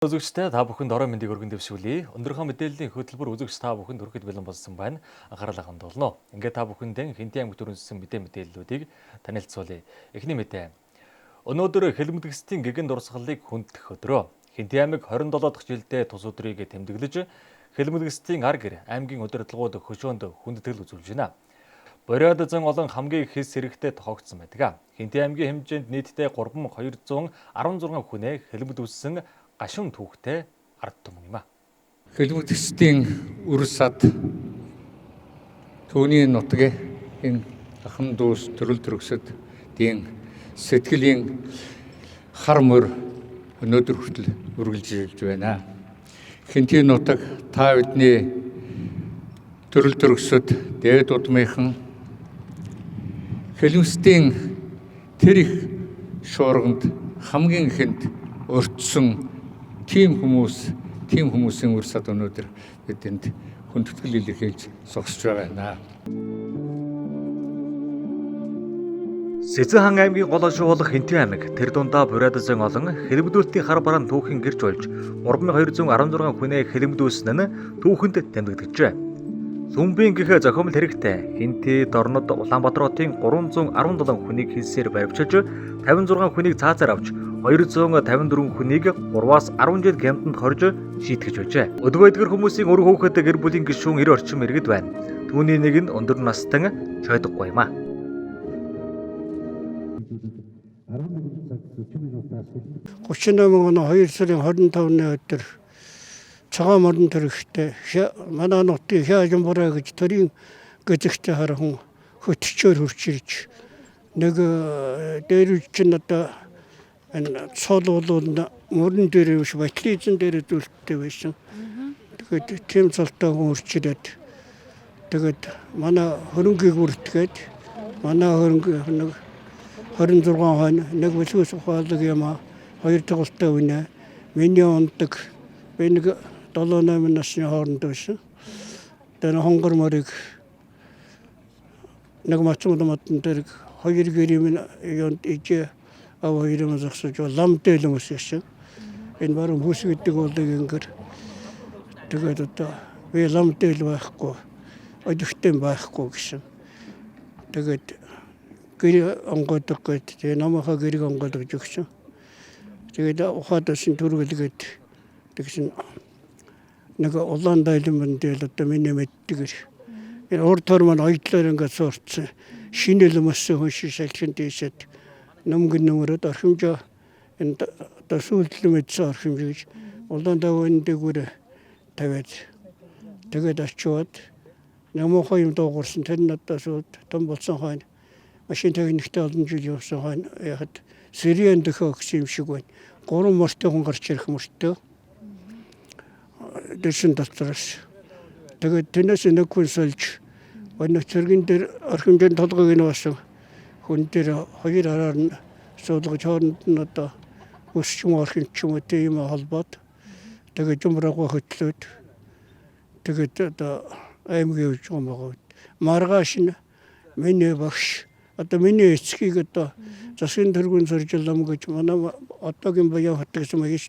Үзэгчдээ та бүхэнд орой мэндийг өргөн дэвшүүлье. Өндөрхөө мэдээллийн хөтөлбөр үзэгч та бүхэнд хүрэхэд бэлэн болсон байна. Анхаарлаа хандуулно. Ингээд та бүхэндээ Хэнтийн аймаг төрөнсөн мэдээллүүдийг танилцуулъя. Эхний мэдээ. Өнөөдөр хэлмэдгэсдийн гэгэн дурсгалыг хүндэтгэх өдрөө. Хэнтийн аймаг 27 дахь жилдээ тус өдрийг тэмдэглэж хэлмэдгэсдийн ар гэр аймгийн удирдлагууд хөшөөнд хүндэтгэл үзүүлж байна. Бориод зан олон хамгийн их хэс хэрэгтэй тохиогдсон байдаг. Хэнтийн аймгийн хэмжээнд нийтдээ 3216 хүнээ хэлмэд үссэн гашуун түүхтэй ард түмэн юм а. Хэлмэдгэсдийн үр сад түүний нутгийн энэ ахын дүүс төрөл төрөксөд тийм сэтгэлийн хар мөр өнөөдөр хүртэл үргэлжилж байна. Хэнтийн нутаг та бидний төрөл төрөксөд дээд удмынхан хэлмэсдийн тэр их шуурганд хамгийн ихэнд өртсөн тийм хүмүүс, тийм хүмүүсийн үр сад өнөөдөр бидэнд хүндэтгэл илэрхийлж зогсож байгаа юм. Сэзэн хан аймгийн гол хошуу болох Хэнтийн аймаг тэр дундаа Бурайдсан олон хэлбэдүүлтийн хар бараан түүхийн гэрч болж 3216 хүнээ хэлбэдүүлсэн нь түүхэнд тэмдэгдэжээ. Сүмбийн гэх зохиомл хэрэгтэй Хэнти, Дорнод, Улаанбаатар хотын 317 хүнийг хэлсээр баривчилж 56 хүнийг цаазаар авч 254 хүнийг 3-аас 10 жил гямтанд хорж шийтгэж байжээ. Өдгөө эдгэр хүмүүсийн өр хүүхэд гэр бүлийн гишүүн 90 орчим иргэд байна. Түүний нэг нь өндөр настан Чойдоггүй юм а. 38 оны 2 сарын 25-ны өдөр цагаан морин төрөгтэй манай нутгийн Хяажимбараа гэж төрийн гэзэгтэй хархан хөтчөөр хурж ирж нэг дээр чинь одоо энэ цол бол мөрөн дээр биш Батлизэн дээр зүйлттэй байсан. Тэгээд тийм цолтой хүн хурж ирээд тэгээд манай хөрөнгийг бүртгээд манай хөрөнгө нэг 26 хойно нэг бүлгээс ухаалаг юм а хоёр тоглолттой үнэ. Миний ундаг би нэг 7 8 насны хооронд байсан. Тэр хонгор морийг нэг мацмал модон дээр хоёр гэрийн юунд ижээ ав хоёр юм зогсож лам дээлэн өсөсөн. Энэ баруун бүс гэдэг болыг ингэр тэгээд одоо би лам дээл байхгүй одигтэй байхгүй гэсэн. Тэгээд гэр онгойдог гээд тэгээ намынхаа гэрийг онгойлгож өгсөн. Тэгээд ухаад өсөн төргөлгээд тэгсэн нэг улаан дайлан дээл одоо миний мэддэг. Энэ урд тор маань хоёдлоор ингээд суурцсан. Шинэ лөмөссөн хүн шиг салхин дээшээд нөмгөн нөмрөд орхимжоо энэ одоо сүүлдлэн мэдсэн орхимж гэж улаан давын дээгүүр тавиад тэгээд очиод намуухан юм дуугарсан. Тэр нь одоо сүйд том болсон хойно машин техниктэй олон жил явсан хойно яхад сэрийн дөхөө гэсэн юм шиг байна. Гурван морьтой хүн гарч ирэх мөртөө дэшин дотроос. Тэгээд тэрнээс нэг хүн сольж өнөө цэргэн дээр орхимжийн толгойг нь басан хүн дээр хоёр хараар нь суулгаж хооронд нь одоо өс ч юм уу орхин ч юм уу тийм холбоод тэгээд жумраагаа хөтлөөд тэгээд одоо аймаг явж байгаа юм байгаа. Маргааш нь миний багш одоо миний эцгийг одоо засгийн тэргүүн суржилам гэж манай одоогийн Баян хот гэсэн маяг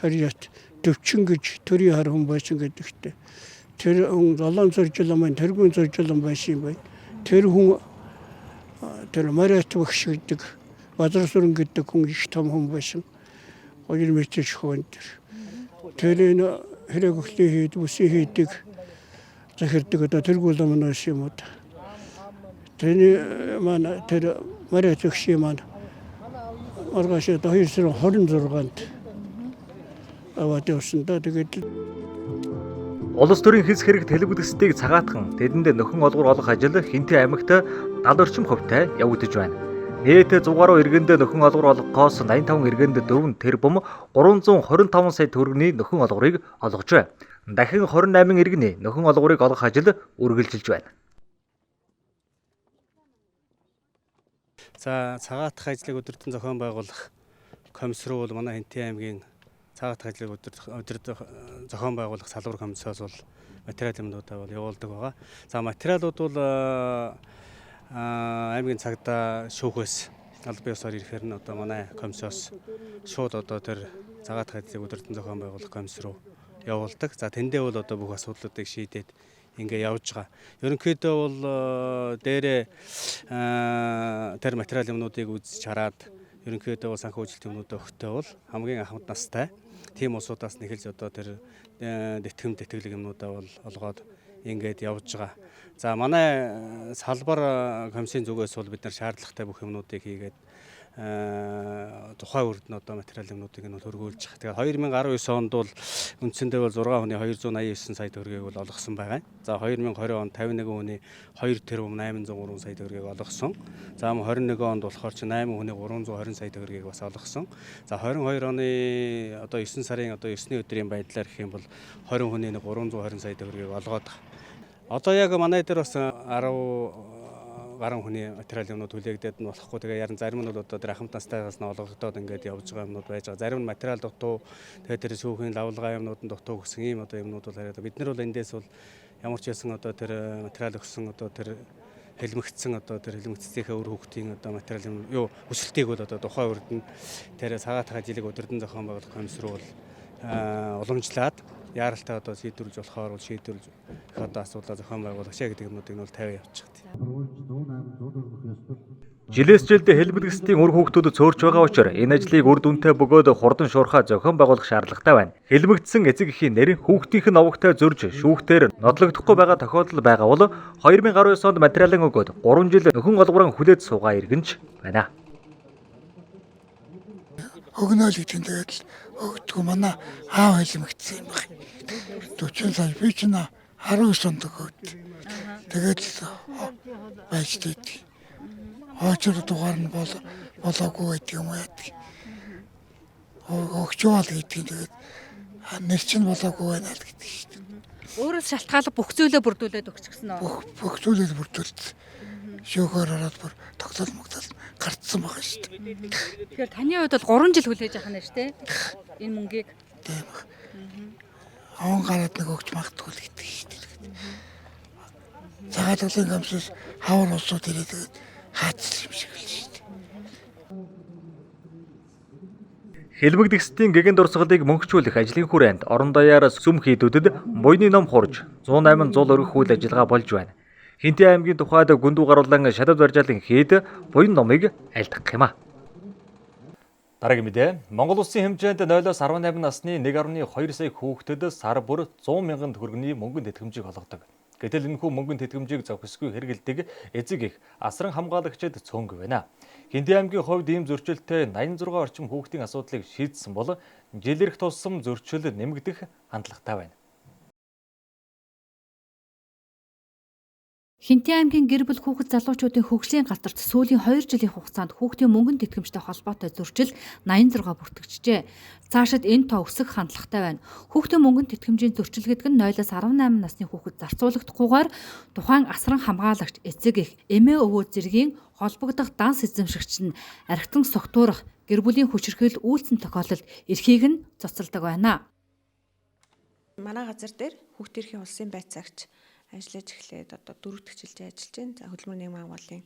харьяат төвчин гэж төрийн хар хүн байсан гэдэгтээ. Тэр хүн золон суржилам тэргүүн суржилам байсан юм байна. Тэр хүн тэр Мариат багш гэдэг Базар сүрэн гэдэг хүн их том хүн байсан. 2 метр шахуун тэр. Тэр энэ хэрэг өхлийн хийд, үсийн хийдэг захирдаг одоо тэргүүн лам нь байсан юм уу. Тэрний маань тэр Мариат багшийн маань маргааш 2 сарын 26-нд аваад явсан да. Тэгээд Улс төрийн хэс хэрэгт хэлбэдгэсдийг цагаатхан тэдэнд нөхөн олгор олох ажил Хэнтийн аймагт 70 орчим хувьтай явагдаж байна. Нийт 100 гаруй иргэнд нөхөн олгор олгохоос 85 иргэнд 4 тэрбум 325 сая төгрөгийн нөхөн олгорыг олгожээ. Дахин 28 иргэний нөхөн олгорыг олгох ажил үргэлжилж байна. За цагаатах ажлыг өдөртөн зохион байгуулах комисс руу бол манай Хэнтийн аймгийн цагаатах ажлыг өдөрт зохион байгуулах салбар комиссоос бол материал юмнуудаа бол явуулдаг байгаа. За материалууд бол аймгийн цагдаа шүүхээс Албан ёсоор ирэхээр нь одоо манай комиссоос шууд одоо тэр цагаат ажлыг удирдан зохион байгуулах комисс руу явуулдаг. За тэндээ бол одоо бүх асуудлуудыг шийдээд ингээ явж байгаа. Ерөнхийдөө бол дээрээ тэр материал юмнуудыг үзэж хараад ерөнхийдөө бол санхүүжилт юмнуудаа өгтөө бол хамгийн анханд настай тийм улсуудаас нэхэлж одоо тэр тэтгэм тэтгэлэг юмнуудаа бол олгоод ингээд явж байгаа. За манай салбар комиссийн зүгээс бол бид нар шаардлагатай бүх юмнуудыг хийгээд тухайн үрд нь одоо материал юмнуудыг нь хөргүүлж байгаа. Тэгээд 2019 онд бол үндсэндээ бол 6 хүний 289 сая төгрөгийг бол олгосон байгаа. За 2020 онд 51 хүний 2 тэрбум 803 сая төгрөгийг олгосон. За 21 онд болохоор чи 8 хүний 320 сая төгрөгийг бас олгосон. За 22 оны одоо 9 сарын одоо 9-ний өдрийн байдлаар гэх юм бол 20 хүний 320 сая төгрөгийг олгоод байгаа. Одоо яг манай дээр бас 10 гаруй хүний материал юмнууд хүлээгдээд нь болохгүй. Тэгээ яран зарим нь бол одоо тэр ахмад настайгаас нь олгогдоод ингээд явж байгаа юмнууд байж байгаа. Зарим нь материал дутуу, тэгээ тэр шүүхийн лавлгаа юмнууд нь дутуу гэсэн ийм одоо юмнууд бол хараад бид нар бол эндээс бол ямар ч байсан одоо тэр материал өгсөн одоо тэр хэлмэгдсэн одоо тэр хэлмэгдсийнхээ үр хүүхдийн одоо материал юм юу хүсэлтийг бол одоо тухайн үрд нь тэр цагаат жилиг удирдан зохион байгуулах комисс руу бол уламжлаад яаралтай одоо шийдвэрлэж болохоор бол шийдвэрлэж их одоо асуудлаа зохион байгуулах шээ гэдэг юмнуудыг нь бол тавиа явчих. Жилээс жилд хэлбэлгэсдийн үр хүүхдүүд цөөрч байгаа учраас энэ ажлыг үр дүнтэй бөгөөд хурдан шуурхай зохион байгуулах шаардлагатай байна. Хэлмэгдсэн эцэг эхийн нэр хүүхдийнх нь овогтой зөрж шүүхтэр нодлогдохгүй байгаа тохиолдол байгаа бол 2019 онд материалын өгөөд 3 жил нөхөн олгорон хүлээж суугаа иргэнч байна. Өгнө л гэж тэгээд л өгдөггүй манай аав хэлмэгдсэн юм байна. 40 сая би чинь 19 онд өгөөд. Тэгээд л байж тээ. Очир дугаар нь болоогүй байдаг юм уу яадаг. Өгч яваал гэдэг нь тэгээд нэр чинь болоогүй байна л гэдэг шүү дээ. Өөрөөс шалтгаалга бүх зүйлээ бүрдүүлээд өгчихсөн үү? Бүх зүйлээ бүрдүүлсэн. Шөөхөр ороод бүр тогтоол могтол гарцсан байгаа шүү дээ. Тэгэхээр таны хувьд бол 3 жил хүлээж авах нь шүү дээ. Энэ мөнгийг. Тийм. Аван гараад нэг өгч магадгүй л гэдэг шүү дээ. Цагаатгалын комиссоос хавар улсууд ирээд тэгээд хаацсан юм шиг л шүү дээ. Хэлмэгдэгсдийн гэгэн дурсгалыг мөнхчүүлэх ажлын хүрээнд орон даяар сүм хийдүүдэд буйны ном хурж 108 зул өргөх үйл ажиллагаа болж байна. Хинтээ аймгийн тухайд гүндүү гаруулан шатад баржаалан хийд буян номыг айлтгах юм а. Дараагийн мэдээ. Монгол улсын хэмжээнд 0-оос 18 насны 1.2 сая хүүхдэд сар бүр 100 мянган төгрөгийн мөнгөн тэтгэмжийг олгодог. Гэтэл энэхүү мөнгөн тэтгэмжийг зохисгүй хэрэглэдэг эцэг их асран хамгаалагчид цөөнгүй байна. Хинтээ аймгийн хувьд ийм зөрчилтэй 86 орчим хүүхдийн асуудлыг шийдсэн бол жил ирэх тусам зөрчил нэмэгдэх хандлагатай байна. Хинтээ аймгийн гэр бүл хүүхэд залуучуудын хөгжлийн газарт сүүлийн 2 жилийн хугацаанд хүүхдийн мөнгөн тэтгэмжтэй холбоотой зөрчил 86 бүртгэжжээ. Цаашид энэ тоо өсөх хандлагатай байна. Хүүхдийн мөнгөн тэтгэмжийн зөрчил гэдэг нь 0-аас 18 насны хүүхэд зарцуулагдахгүйгээр тухайн асран хамгаалагч, эцэг эх, эмээ өвөө зэргийн холбогдох данс эзэмшигч нь архитан согтуурах, гэр бүлийн хүчирхийлэл үйлцэн тохиолдолд эрхийг нь цуцалдаг байна. Манай газар дээр хүүхдийн эрхийн улсын байцаагч ажиллаж эхлээд одоо 4 дахь жилдээ ажиллаж байна. За хөдөлмөр нийгмийн хамгааллын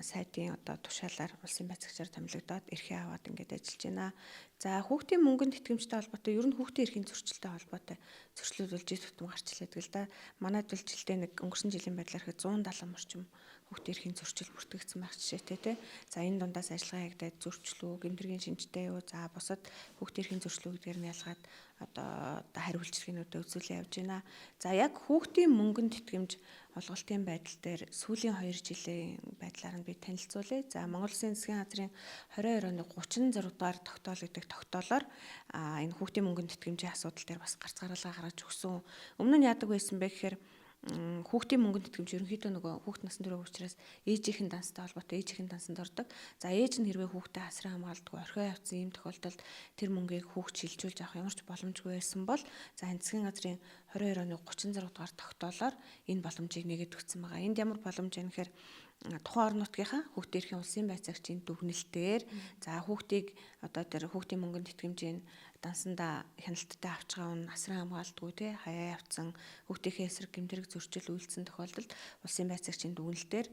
сайдын одоо тушаалаар улсын байцаагчаар томилогдоод эрхээ аваад ингээд ажиллаж байна. За хүүхдийн мөнгөнд тэтгэмжтэй холбоотой ер нь хүүхдийн эрхийн зөрчилтэй холбоотой зөрчлүүд бол жил тутам гарч илээдэг л да. Манай бол жилдээ нэг өнгөрсөн жилийн байдлаар ихэд 170 орчим хүүхдийн эрхийн зөрчил бүртгэгдсэн байх жишээтэй те. За энэ дундаас ажиллагаа хийгдээд зөрчлөө, гэмтэргийн шинжтэй юу, за бусад хүүхдийн эрхийн зөрчлөө гэдгээр нь ялгаад одоо хариуцлагынуудаа үзүүлээ явж байна. За яг хүүхдийн мөнгөнд тэтгэмж олголтын байдал дээр сүүлийн 2 жилийн байдлаар нь би танилцуулъя. За Монгол Улсын засгийн газрын 22 оны 36 дугаар тогтоол гэдэг тогтоолоор энэ хүүхдийн мөнгөнд тэтгэмжийн асуудал дээр бас гарц гаргалгаа гаргаж өгсөн. Өмнө нь яадаг байсан бэ гэхээр хүүхдийн мөнгөнд тэтгэмж ерөнхийдөө нөгөө хүүхд насан турш учраас ээжийнх нь данстай холбоотой ээжийнх нь дансанд ордог. За ээж нь хэрвээ хүүхдээ асран хамгаалдаггүй орхио явцсан ийм тохиолдолд тэр мөнгийг хүүхд шилжүүлж авах ямар ч боломжгүй байсан бол за засгийн газрын 22 оны 36 дугаар тогтоолоор энэ боломжийг нэгэд өгсөн байгаа. Энд ямар боломж юм гэхээр тухайн орон нутгийнхаа хүүхдийн эрхийн улсын байцаагчийн дүгнэлтээр за хүүхдийг одоо тэр хүүхдийн мөнгөнд тэтгэмжийн Дансандаа хяналттай авч байгаа хүн асран хамгаалдаггүй те хаяа явцсан хүүхдийнхээ эсрэг гэмтэрэг зөрчил үйлдсэн тохиолдолд улсын байцаагчийн дүгнэлтээр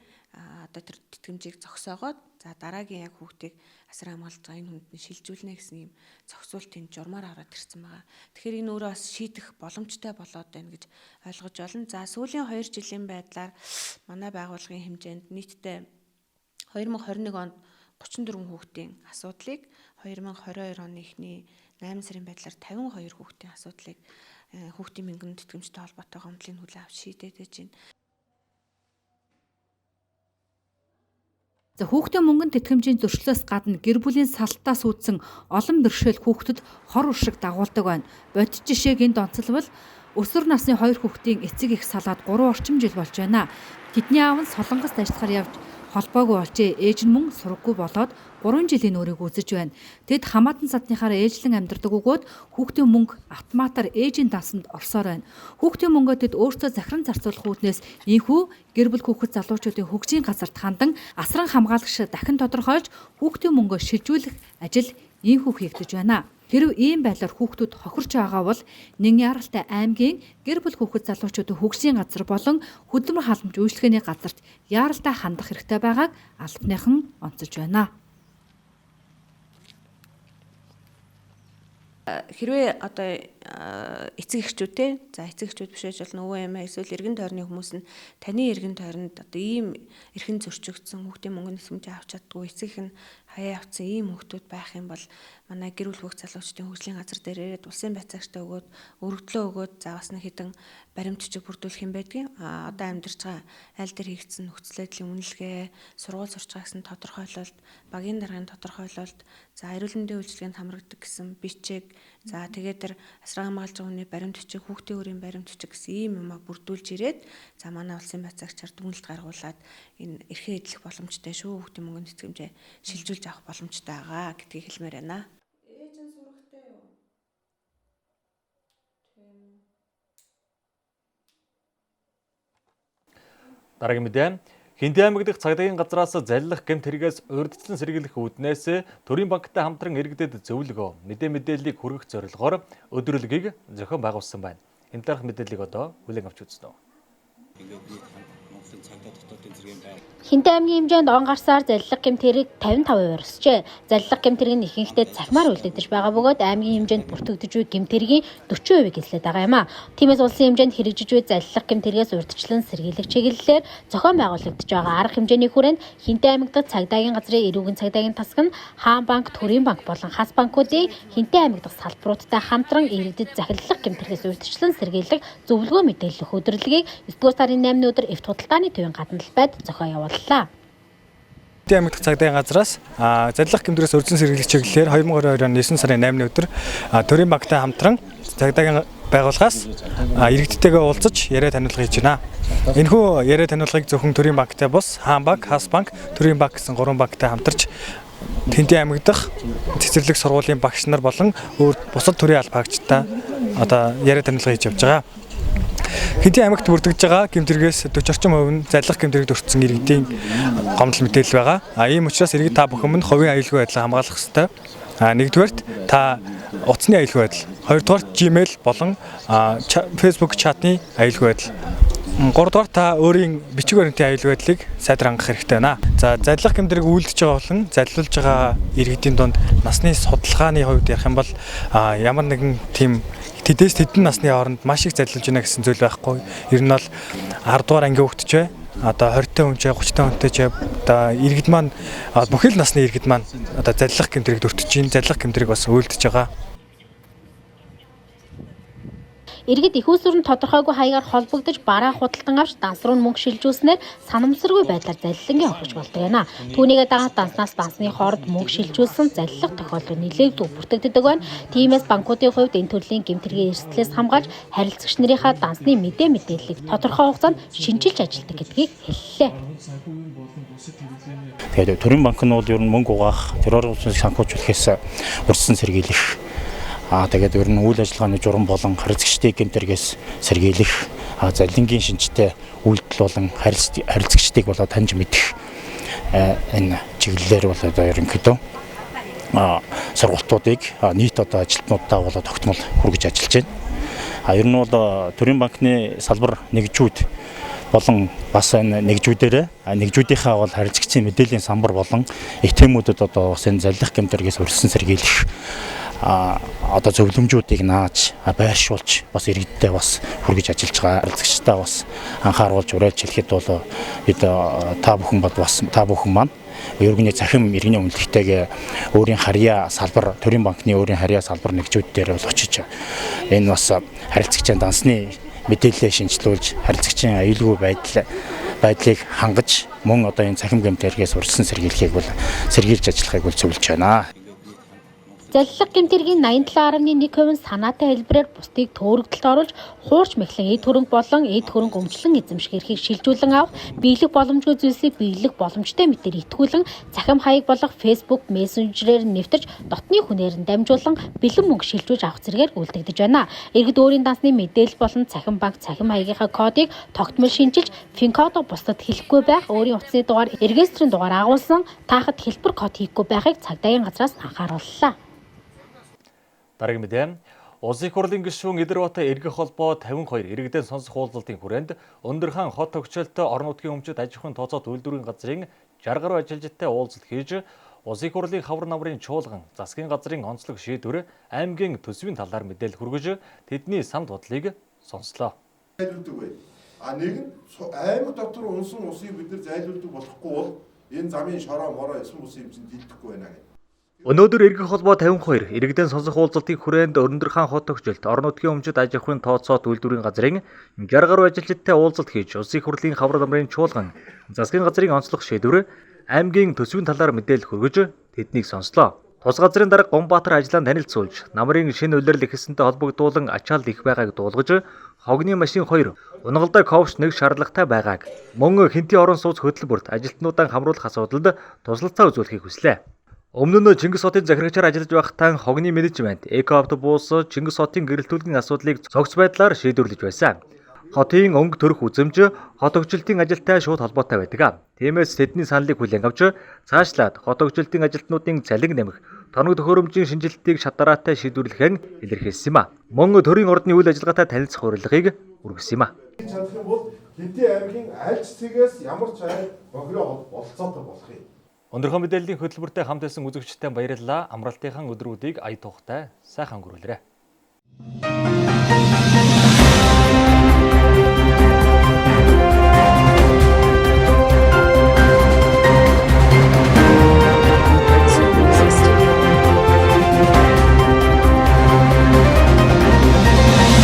одоо тэр тэтгэмжийг зогсоогоод за дараагийн яг хүүхдийг асран хамгаалж байгаа энэ хүнд нь шилжүүлнэ гэсэн юм зохицуултын журмаар ороод ирсэн байгаа. Тэгэхээр энэ өөрөө бас шийдэх боломжтой болоод байна гэж ойлгож байна. За сүүлийн 2 жилийн байдлаар манай байгууллагын хэмжээнд нийтдээ 2021 онд 34 хүүхдийн асуудлыг, 2022 оны эхний 8 сарын байдлаар 52 хүүхдийн асуудлыг хүүхдийн мөнгөнд тэтгэмжтэй холбоотой гомдлыг хүлээн авч шийдээд байж байна. За хүүхдийн мөнгөнд тэтгэмжийн зөрчлөөс гадна гэр бүлийн салтаас үүдсэн олон бэрхшээл хүүхдэд хор уршиг дагуулдаг байна. Бодит жишээг энд онцлбол өсвөр насны 2 хүүхдийн эцэг эх салаад 3 орчим жил болж байна. Тэдний аав нь Солонгост ажиллахаар явж холбоогүй болжээ. Ээж нь мөн сураггүй болоод 3 жилийн нүрийг үзэж байна. Тэд хамаатан садныхаараа ээжлэн амьдардаг бөгөөд хүүхдийн мөнгө автоматар ээжийн дансанд орсоор байна. Хүүхдийн мөнгөө тэд өөрсдөө захиран зарцуулах үүднээс ийнхүү гэр бүл хүүхэд залуучуудын хөгжлийн газарт хандан асран хамгаалагч дахин тодорхойлж хүүхдийн мөнгөө шилжүүлэх ажил ийнхүү хийгдэж байна. Хэрв ийм байдлаар хүүхдүүд хохирч байгаа бол нэн яралтай аймгийн гэр бүл хүүхэд залуучуудын хөгжлийн газар болон хөдөлмөр халамж үйлчилгээний газарт яаралтай хандах хэрэгтэй байгааг албаныхан онцолж байна. Хэрвээ одоо эцэг эхчүүд те за эцэг эхчүүд биш байж болно, өвөө эмээ эсвэл эргэн тойрны хүмүүс нь таны эргэн тойронд одоо ийм эрхэн зөрчигдсөн хүүхдийн мөнгөний тэтгэмжээ авч чаддгүй, эцэг их нь хаяа явцсан ийм хүүхдүүд байх юм бол манай гэр бүл хүүхд залуучдын хөгжлийн газар дээр ирээд улсын байцаагчтай өгөөд өргөдлөө өгөөд за бас нэг хэдэн баримт бичиг бүрдүүлэх юм байдгийн. А одоо амьдарч байгаа аль дээр хийгдсэн нөхцөл байдлын үнэлгээ, сургууль сурч байгаа гэсэн тодорхойлолт, багийн даргын тодорхойлолт, за эрүүл мэндийн үйлчилгээнд хамрагдаг гэсэн бичиг, за тэгээд тэр асран хамгаалж байгаа хүний баримт бичиг, хүүхдийн өрийн баримт бичиг гэсэн ийм юмаа бүрдүүлж ирээд за манай улсын байцаагчаар дүгнэлт гаргуулад энэ эрхээ эдлэх боломжтой шүү, хүүхдийн мөнгөний тэтгэмжээ шилжүүлж авах боломжтой байгаа гэдгийг хэлмээр байна. Ээж нь сурагтай юу? Дараагийн мэдээ. Хинтээ аймаг дахь цагдаагийн газраас заллах гэмт хэрэгээс урьдчилан сэргийлэх үүднээс төрийн банктай хамтран иргэдэд зөвлөгөө, мэдээллийг хүргэх зорилгоор өдөрлөгийг зохион байгуулсан байна. Энэ талаарх мэдээллийг одоо хүлээн авч үзнэ. Хинтээ аймгийн хэмжээнд он гарсаар заллах гэмт хэрэг 55% өсжээ. Заллах гэмт хэрэг нь ихэнхдээ цахимаар үлдэгдэж байгаа бөгөөд аймгийн хэмжээнд бүртгэгдэж буй гэмт хэргийн 40%-ийг эзлээд байгаа юм а. Тиймээс улсын хэмжээнд хэрэгжиж буй заллах гэмт хэрэгээс урьдчилан сэргийлэх чиглэлээр зохион байгуулагдаж байгаа арга хэмжээний хүрээнд Хинтээ аймаг дахь цагдаагийн газрын эрүүгийн цагдаагийн тасаг нь Хаан банк, Төрийн банк болон Хас банкуудын Хинтээ аймаг дахь салбаруудтай хамтран иргэдэд захирлах гэмт хэрэгээс урьдчилан сэргийлэх зөвлөгөө мэдээлэх өдөрлөгийг 9 сарын 8-ны өдөр Эвт худалдааны төвийн гадна талбайд зохион явууллаа. Хинтээ аймаг дахь цагдаагийн газраас заллах гэмтрээс урьдчилан сэргийлэх чиглэлээр 2022 оны 9 сарын 8-ны өдөр Төрийн банктай хамтран цагдаагийн байгууллагаас иргэдтэйгээ уулзаж яриа танилцуулга хийж байна. Энэхүү яриа танилцуулгыг зөвхөн Төрийн банктай бус Хаан банк, Хас банк, Төрийн банк гэсэн 3 банктай хамтарч Хинтээ аймаг дахь цэцэрлэг сургуулийн багш нар болон өөр бусад төрийн албаагчтай одоо яриа танилцуулга хийж явж байгаа. Хинтээ аймагт бүрдэгдэж байгаа гэмт хэрэгээс 40 орчим хувь нь заллах гэмт хэрэгт өртсөн иргэдийн гомдол мэдээлэл байгаа. Ийм учраас иргэд та бүхэн минь хувийн аюулгүй байдлаа хамгаалах ёстой. Нэгдүгээрт та утасны аюулгүй байдал, хоёрдугаарт Gmail болон Facebook чатны аюулгүй байдал, гуравдугаар та өөрийн бичиг баримтын аюулгүй байдлыг сайдар хангах хэрэгтэй байна. За заллах гэмт хэрэг үйлдэж байгаа болон заллуулж байгаа иргэдийн дунд насны судалгааны хувьд ярих юм бол ямар нэгэн тийм тэдээс тэдэн насны хооронд маш их заллуулж байна гэсэн зүйл байхгүй. Ер нь бол 10 дугаар ангийн хүүхэд ч бай, одоо 20 та хүн ч, 30 та хүнтэй ч, одоо иргэд маань бүхэл насны иргэд маань одоо заллах гэмт хэрэгт өртөж байна. Заллах гэмт хэрэг бас үйлдэж байгаа. Иргэд их усүр нь тодорхойгүй хаягаар холбогдож бараа худалдан авч данс руу мөнгө шилжүүлснээр санамсаргүй байдлаар заллангийн хохирч болдог байна. Түүнийгээ дагаад данснаас дансны хооронд мөнгө шилжүүлсэн заллах тохиолдол нэлээдгүй бүртгэгддэг байна. Тиймээс банкуудын хувьд энэ төрлийн гэмт хэргийн эрсдлээс хамгаалж харилцагч нарынхаа дансны мэдээллийг тодорхой хугацаанд шинчилж ажилладаг гэдгийг хэллээ. Тэгээд төрийн банк нь бол ер нь мөнгө угаах, терроризмыг санхүүжүүлэхээс урьдчилан сэргийлэх, тэгээд ер нь үйл ажиллагааны журам болон харилцагчдыг гэмт хэрэгээс сэргийлэх, заллингийн шинжтэй үйлдэл болон харилцагчдыг болоо таньж мэдэх энэ чиглэлээр бол одоо ерөнхийдөө сургалтуудыг нийт одоо ажилтнуудаа бол тогтмол хүргэж ажиллаж байна. Ер нь бол төрийн банкны салбар нэгжүүд болон бас энэ нэгжүүдээрээ нэгжүүдийнхээ бол харилцагчийн мэдээллийн самбар болон АТМ-үүдэд одоо бас энэ заллих гэмт хэрэгээс урьдчилан сэргийлэх одоо зөвлөмжүүдийг нааж байршуулж бас иргэдтэй бас хүргэж ажиллаж байгаа. Харилцагчдаа бас анхааруулж уриалж хэлэхэд бол бид та бүхэн бас та бүхэн маань ерөнхий цахим иргэний үнэлгэтэйгээ өөрийн харьяа салбар төрийн банкны өөрийн харьяа салбар нэгжүүд дээр бол очиж энэ бас харилцагчийн дансны мэдээлэлээ шинжилүүлж харилцагчийн аюулгүй байдлыг хангаж мөн одоо энэ цахим гэмт хэрэгээс урьдчилан сэргийлэхийг бол сэргийлж ажиллахыг бол зөвлөж байна. Заллах гэмт хэргийн 87.1% нь санаатай хэлбэрээр бусдыг төөрөгдөлд оруулж, хуурч мэхлэн эд хөрөнгө болон эд хөрөнгө өмчлөн эзэмших эрхийг шилжүүлэн авах, биелэх боломжгүй зүйлсийг биелэх боломжтой мэтээр итгүүлэн, цахим хаяг болох Facebook мессенжерээр нэвтэрч, дотны хүнээр нь дамжуулан бэлэн мөнгө шилжүүлж авах зэрэгээр үлдэгдэж байна. Иргэд өөрийн дансны мэдээлэл болон цахим банк цахим хаягийнхаа кодыг тогтмол шинжилж, финкодоо бусдад хэлэхгүй байх, өөрийн утасны дугаар, регистрийн дугаар агуулсан таахад хэлбэр код хийхгүй байхыг цагдаагийн газраас анхаарууллаа. Дараагийн мэдээ. Улсын их хурлын гишүүн Идэрбат эргэх холбоо 52 иргэдэн сонсох уулзалтын хүрээнд Өндөрхаан хот төгчлөлтөй орон нутгийн өмчит аж ахуйн тооцоот үйлдвэрийн газрын 60 гаруй ажилчидтай уулзалт хийж Улсын их хурлын хавар намрын чуулган, засгийн газрын онцлог шийдвэр, аймгийн төсвийн талаар мэдээлэл хүргэж тэдний санал бодлыг сонслоо. Зайлуулдаг бай. А нэг нь аймаг дотор унсан усыг бид нар зайлуулдаг болохгүй бол энэ замын шороо мороо эсэм ус юм чинь дийлдэхгүй байна гэх. Өнөөдөр эргэх холбоо 52 иргэдэн сонсох уулзалтын хүрээнд Өндөр хаан хот төгчлөлт орон нутгийн өмчит аж ахуйн тооцоот үйлдвэрийн газрын 60 гаруй ажилчидтай уулзалт хийж Улсын их хурлын хавар намрын чуулган, засгийн газрын онцлог шийдвэр, аймгийн төсвийн талаар мэдээлэл хүргэж тэднийг сонслоо. Тус газрын дарга Гомбаатар ажлаа танилцуулж, намрын шинэ улирал эхэлсэнтэй холбогдуулан ачаалал их байгааг дуулгаж, хогны машин 2, унагалдай ковш 1 шаардлагатай байгааг, мөн хэнтийн орон сууц хөтөлбөрт ажилтнуудаа хамруулах асуудалд туслалцаа үзүүлэхийг хүслээ. Өмнө нь Чингис хотын захирагчаар ажиллаж байхдаа хогны менежмент, эко автобус, Чингис хотын гэрэлтүүлгийн асуудлыг цогц байдлаар шийдвэрлэж байсан. Хотын өнгө төрөх үзэмж хот хөгжилтийн ажилтай шууд холбоотой байдаг. Тиймээс тэдний саналыг хүлээн авч цаашлаад хот хөгжилтийн ажилтнуудын цалин нэмэх, тоног төхөөрөмжийн шинжилтийг шат дараатай шийдвэрлэхэн илэрхийлсэн юм а. Мөн төрийн ордны үйл ажиллагаатай танилцах урилгыг үргэсэн юм а. Чадах юм бол Хэнтийн аймгийн аль ч цэгээс ямар ч ай бохироо болцоотой болох юм. Өндөрхөн мэдээллийн хөтөлбөртэй хамт байсан үзэгчдэд баярлалаа. Амралтынхан өдрүүдийг ая тухтай сайхан өнгөрүүлээрэй.